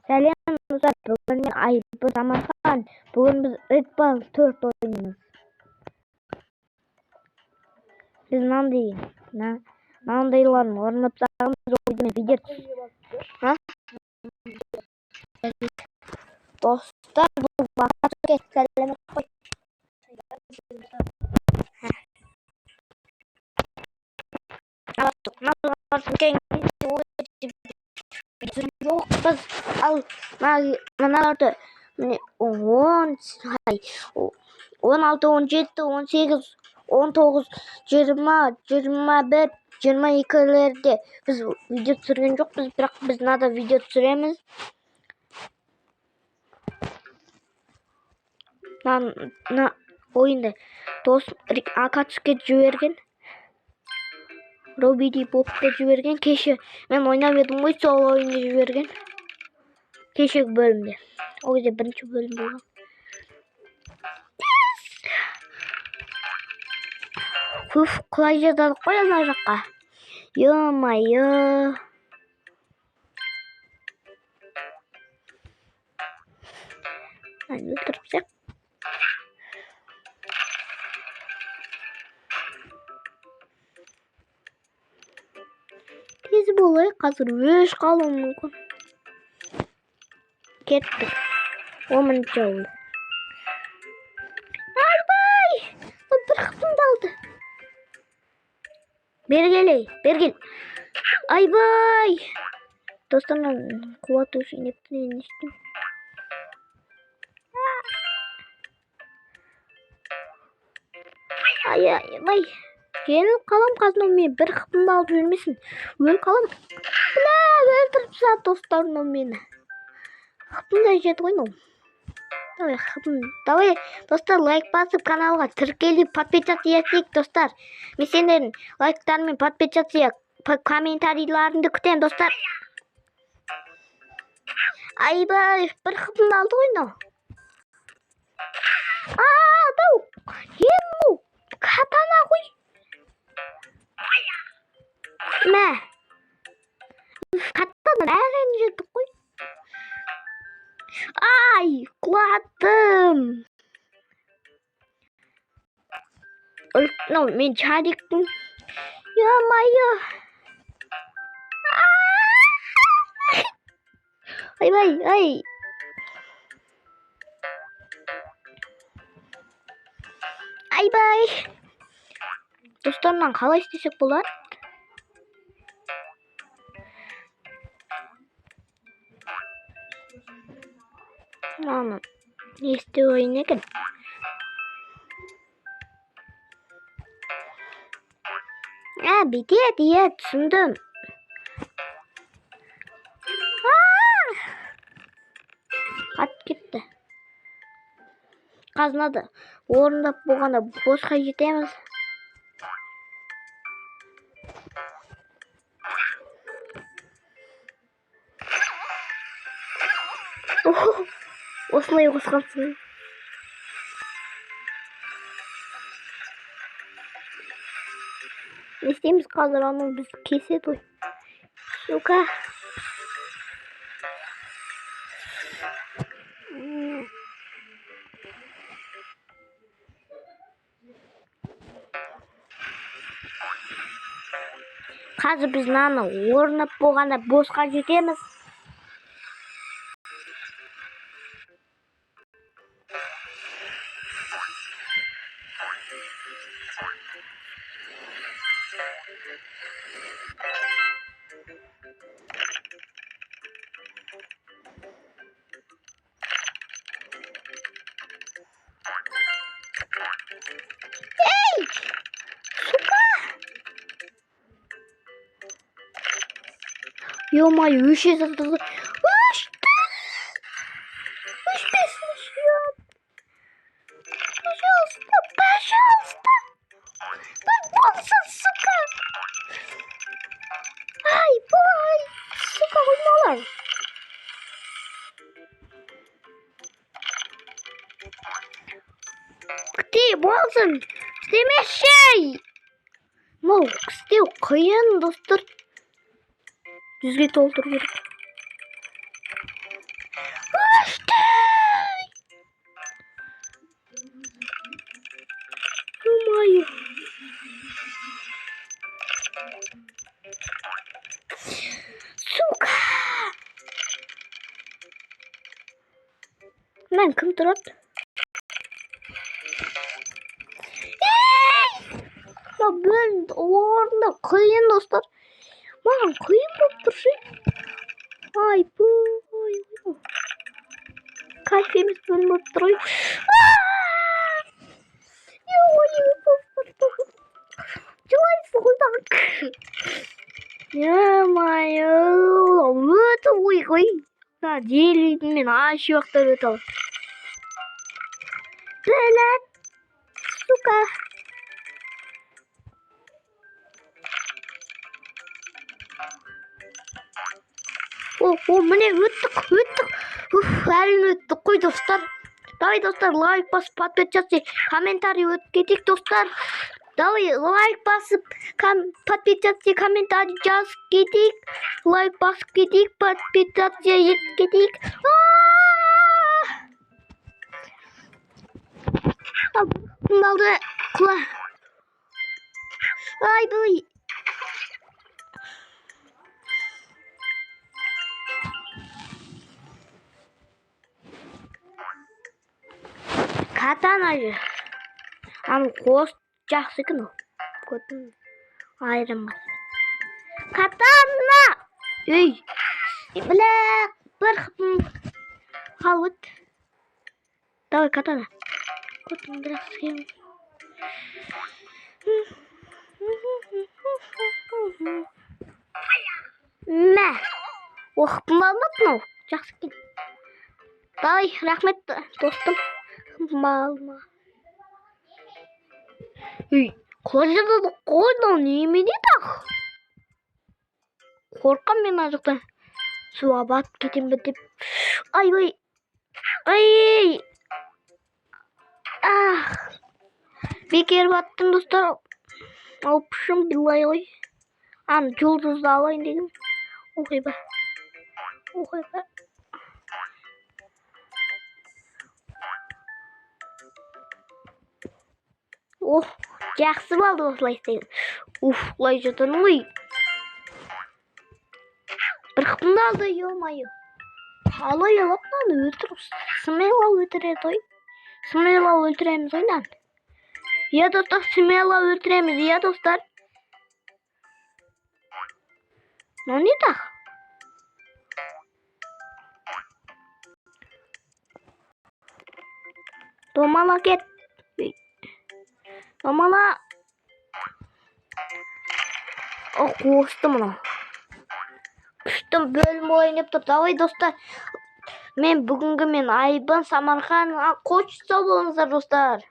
Сәлем, достар! Бүгін мен, Айбын Самархан. Бүгін біз Red Ball 4 ойнаймыз. Біз мынандайларын орындап тастағанбыз, ойды мен видео. Ха? Достар, бұл баға сәлем қой. Жоқпыз, ал мыналарды, міне, 10, 16, 17, 18, 19, 20, 21, 22-лерде біз видео түсірген жоқпыз, бірақ біз мынада видео түсіреміз. Мына ойынды дос Акацке жіберген. Робиди Бобты жіберген. Кеше мен ойнап едім ғой, сол ойынды жіберген. Кешегі бөлімде. Ол кезде бірінші бөлім болған. Уф, құлай жаздадық қой ана жаққа. Ё-моё. Өлтіріп тастайық. Тез болайық, қазір өш қалуым мүмкін. Кеттік. 10-жолы. Айбай! Бір қытымды алды. Бері кел, ей, бері кел. Айбай! Достар, мен қуат өшейін не істеймін? Ай, ай, ай. Жеңіліп қалам қазір, мен бір қытымды алып жүрмесін. Өліп қалам. Бля, өлтіріп тастады, достар, мынау мені. Хпым да жеті ғой мынау. Давай, хпым. Давай, достар, лайк басып, каналға тіркеліп, подписаться етейік, достар. Мен сендердің лайктарың мен подписаться, комментарийларыңды күтемін, достар. Айбай, бір хпымды алды ғой мынау. А, мынау. Мынау? Катана ғой. Мә. Катана әрең жеттік қой. Ай, құладым. Мынау мен Чарикпін. Ё-моё. Айбай, ай. Айбай. Достар, мынаны қалай істесек болады? Мынаны не істеу ойын екен? А, бүйтеді, иә, түсіндім. Қатып кетті. Қазынады орындап болғанда босқа жетеміз. Осылай қосқансың. Не істейміз қазір, анау бізді кеседі ғой. Сука. Қазір біз мынаны орнап болғанда босқа жетеміз. Ей! Сука! Ё-моё, өше жаздады. Өшті! Өшпесін, өшіп. Пожалуйста, пожалуйста! Болсын, сука! Ай, бай! Сука, қоймалар. Күте, болсын! Істемеші! Мынау істеу қиын, достар. 100-ге толтыру керек. Мынаны кім тұрады? Ей! Мына бөлім орындау қиын, достар. Маған қиын болып тұр ше. Айбой. Кайф емес бөлім болып тұр ғой. Жылайсың ғой тағы. Е-мое, өте ой ғой. Мына делитін аш уақыттар өте алады. Блядь, сука. О, о, міне өттік, өттік. Уф, әлі өттік қой, достар. Давай, достар, лайк басып, подписаться, комментарий өтіп кетейік, достар. Давай, лайк басып, подписаться, комментарий жазып кетейік. Лайк басып кетейік, подписаться етіп кетейік. Алды, құла. Айбай. Катана же. Аны қос жақсы екен ол. Көтін айырмас. Катана! Ей! Бля, бір хпым қалып өтті. Давай, катана. Көтін бірақ сен. Мә! О, хпым алмады мынау. Жақсы екен. Давай, рахмет, достым. Хпым алма. Ей, қалай жатады қой мынау немене тағы? Қорқам мен ана жақтан суға батып кетем бе деп. Айбай. Ай! Ах. Бекер баттым, достар. Алпышым былай ғой. Аны жұлдызды алайын дегем. Ойбай. Ойбай. Ох, жақсы болды осылай істеген. Уф, құлай жатырмын ғой. Бір қыпымды алды, ё-моё. Қалай алады мынаны өлтіріп? Смело өлтіреді ғой. Смело өлтіреміз ғой мынаны. Иә, достар, смело өлтіреміз, иә, достар. Мынау не тағы? Домала кет. Домала. О, қуысты мынау. Күшті бөлім болайын деп тұр. Давай, достар. Мен бүгінгі мен Айбын Самархан. Қош сау болыңыздар, достар.